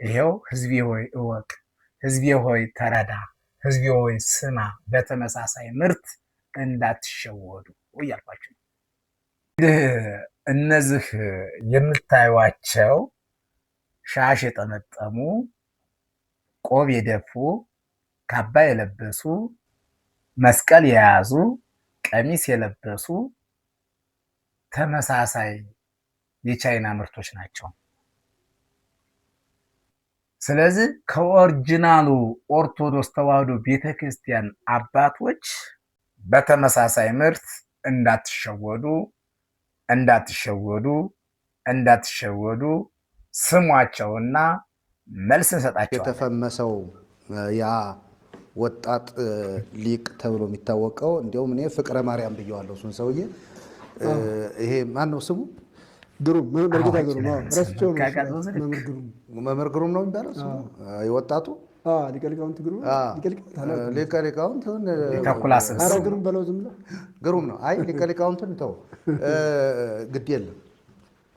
ይሄው ህዝቤ ሆይ እወቅ፣ ህዝቤ ሆይ ተረዳ፣ ህዝቤ ሆይ ስማ፣ በተመሳሳይ ምርት እንዳትሸወዱ እያልኳቸው ነው። እንግዲህ እነዚህ የምታዩቸው ሻሽ የጠመጠሙ፣ ቆብ የደፉ፣ ካባ የለበሱ፣ መስቀል የያዙ፣ ቀሚስ የለበሱ ተመሳሳይ የቻይና ምርቶች ናቸው። ስለዚህ ከ original ኡ ኦርቶዶክስ ተዋሕዶ ቤተክርስቲያን አባቶች በተመሳሳይ ምርት እንዳትሸወዱ፣ እንዳትሸወዱ፣ እንዳትሸወዱ። ስሟቸውና መልስ እንሰጣቸዋለን። የተፈመሰው ያ ወጣት ሊቅ ተብሎ የሚታወቀው፣ እንዲያውም እኔ ፍቅረ ማርያም ብየዋለሁ እሱን ሰውዬ። ይሄ ማን ነው ስሙ? ግሩም፣ መርጌታ ግሩም። ረስቼው ነው። መምህር ግሩም። መምህር ግሩም ነው የሚባለው ስሙ የወጣቱ። ሊቀ ሊቃውንት ግሩም። ሊቀ ሊቃውንት። የተኩላ ስብስብ። ኧረ ግሩም በለው ዝም ብለህ። ግሩም ነው። አይ፣ ሊቀ ሊቃውንትን ተው፣ ግድ የለም፣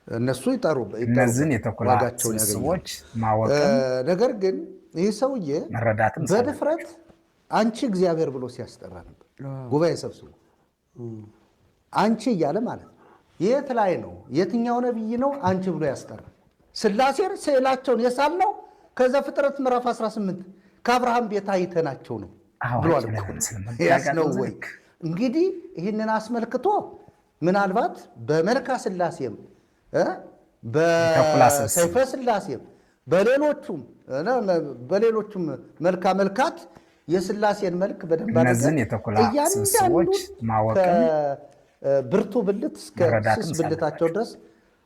እነሱ ይጠሩ እነዚህን የተኩላ ዋጋቸውን ያገኛሉ። ስብስቦች ማወቅም ነገር ግን ይህ ሰውዬ መረዳትም በድፍረት አንቺ እግዚአብሔር ብሎ ሲያስጠራ ነበር። ጉባኤ ሰብስቦ አንቺ እያለ ማለት ነው። የት ላይ ነው? የትኛው ነቢይ ነው አንቺ ብሎ ያስጠራ? ስላሴን ስዕላቸውን የሳልነው ከዘፍጥረት ምዕራፍ 18 ከአብርሃም ቤት አይተናቸው ነው ብሏል እኮ። ያስ ነው ወይ? እንግዲህ ይህንን አስመልክቶ ምናልባት በመልካ ስላሴም በሰይፈ ስላሴም በሌሎቹም መልካ መልካት የስላሴን መልክ በደንብ እነዚህን የተኩላ ስብስቦች ማወቅም ብርቱ ብልት እስከ መረዳትም ስስ ብልታቸው ድረስ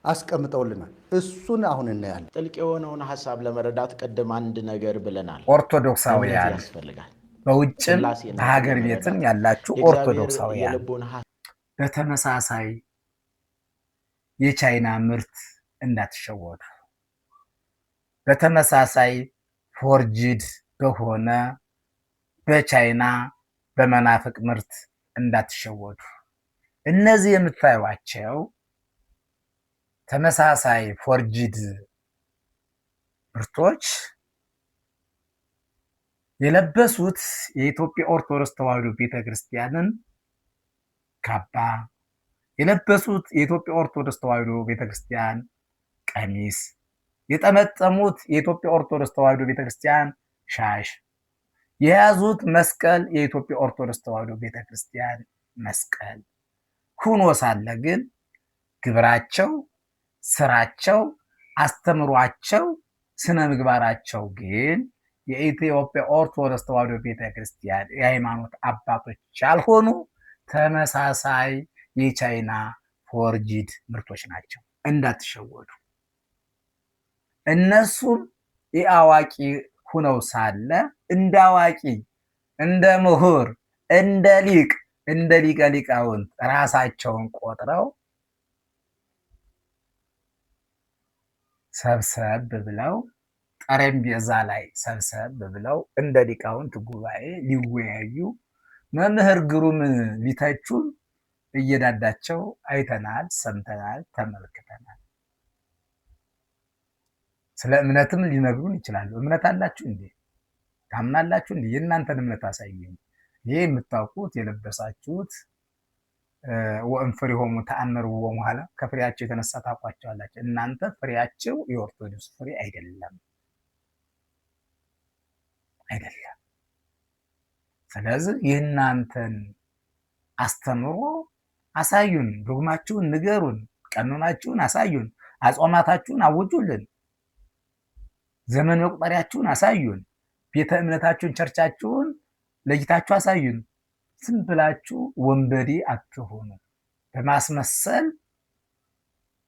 አስቀምጠውልናል። እሱን አሁን እናያለን። ጥልቅ የሆነውን ሀሳብ ለመረዳት ቅድም አንድ ነገር ብለናል። ኦርቶዶክሳውያን እምነት ያስፈልጋል። በውጭም ስላሴን በሀገር ለመረዳት ቤትም ያላችሁ የእግዚአብሔር ኦርቶዶክሳውያን የልቡን በተመሳሳይ የቻይና ምርት እንዳትሸወዱ። በተመሳሳይ forged በሆነ በቻይና በመናፍቅ ምርት እንዳትሸወዱ። እነዚህ የምታዩቸው ተመሳሳይ forged ምርቶች የለበሱት የኢትዮጵያ ኦርቶዶክስ ተዋሕዶ ቤተክርስቲያንን ካባ፣ የለበሱት የኢትዮጵያ ኦርቶዶክስ ተዋሕዶ ቤተክርስቲያን ቀሚስ፣ የጠመጠሙት የኢትዮጵያ ኦርቶዶክስ ተዋሕዶ ቤተክርስቲያን ሻሽ፣ የያዙት መስቀል የኢትዮጵያ ኦርቶዶክስ ተዋሕዶ ቤተክርስቲያን መስቀል ሁኖ ሳለ ግን ግብራቸው፣ ስራቸው፣ አስተምሯቸው፣ ስነ ምግባራቸው ግን የኢትዮጵያ ኦርቶዶክስ ተዋሕዶ ቤተክርስቲያን የሃይማኖት አባቶች ያልሆኑ ተመሳሳይ የቻይና forged ምርቶች ናቸው። እንዳትሸወዱ። እነሱም የአዋቂ ሁነው ሳለ እንደ አዋቂ፣ እንደ ምሁር፣ እንደ ሊቅ፣ እንደ ሊቀ ሊቃውንት ራሳቸውን ቆጥረው ሰብሰብ ብለው ጠረጴዛ ላይ ሰብሰብ ብለው እንደ ሊቃውንት ጉባኤ ሊወያዩ መምህር ግሩም ሊተቹን እየዳዳቸው አይተናል፣ ሰምተናል፣ ተመልክተናል። ስለ እምነትም ሊነግሩን ይችላሉ። እምነት አላችሁ እንዴ? ታምናላችሁ እንዴ? የእናንተን እምነት አሳዩኝ። ይሄ የምታውቁት የለበሳችሁት ወእምፍሬሆሙ ተአምርዎሙ ኋላ ከፍሬያቸው የተነሳ ታውቋቸዋላችሁ። እናንተ ፍሬያቸው የኦርቶዶክስ ፍሬ አይደለም፣ አይደለም። ስለዚህ የእናንተን አስተምሮ አሳዩን፣ ዶግማችሁን ንገሩን፣ ቀኖናችሁን አሳዩን፣ አጽዋማታችሁን አውጁልን፣ ዘመን መቁጠሪያችሁን አሳዩን፣ ቤተ እምነታችሁን church ኣችሁን ለይታችሁ አሳዩን። ዝም ብላችሁ ወንበዴ አትሆኑ። በማስመሰል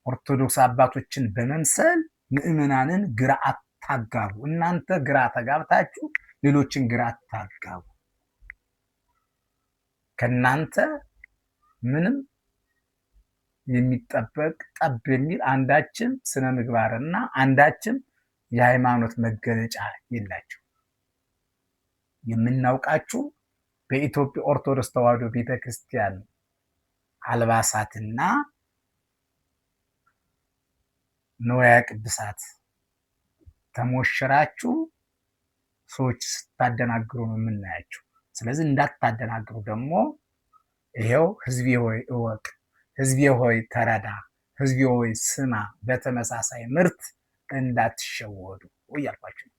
ኦርቶዶክስ አባቶችን በመምሰል ምዕመናንን ግራ አታጋቡ። እናንተ ግራ ተጋብታችሁ ሌሎችን ግራ አታጋቡ። ከእናንተ ምንም የሚጠበቅ ጠብ የሚል አንዳችም ስነ ምግባርና አንዳችም የሃይማኖት መገለጫ የላችሁ። የምናውቃችሁ በኢትዮጵያ ኦርቶዶክስ ተዋሕዶ ቤተክርስቲያን አልባሳትና ንዋየ ቅድሳት ተሞሽራችሁ ሰዎች ስታደናግሩ ነው የምናያችሁ። ስለዚህ እንዳታደናግሩ ደግሞ ይሄው ህዝቤ ሆይ እወቅ፣ ህዝቤ ሆይ ተረዳ፣ ህዝቤ ሆይ ስማ፣ በተመሳሳይ ምርት እንዳትሸወዱ እያልኳችሁ ነው።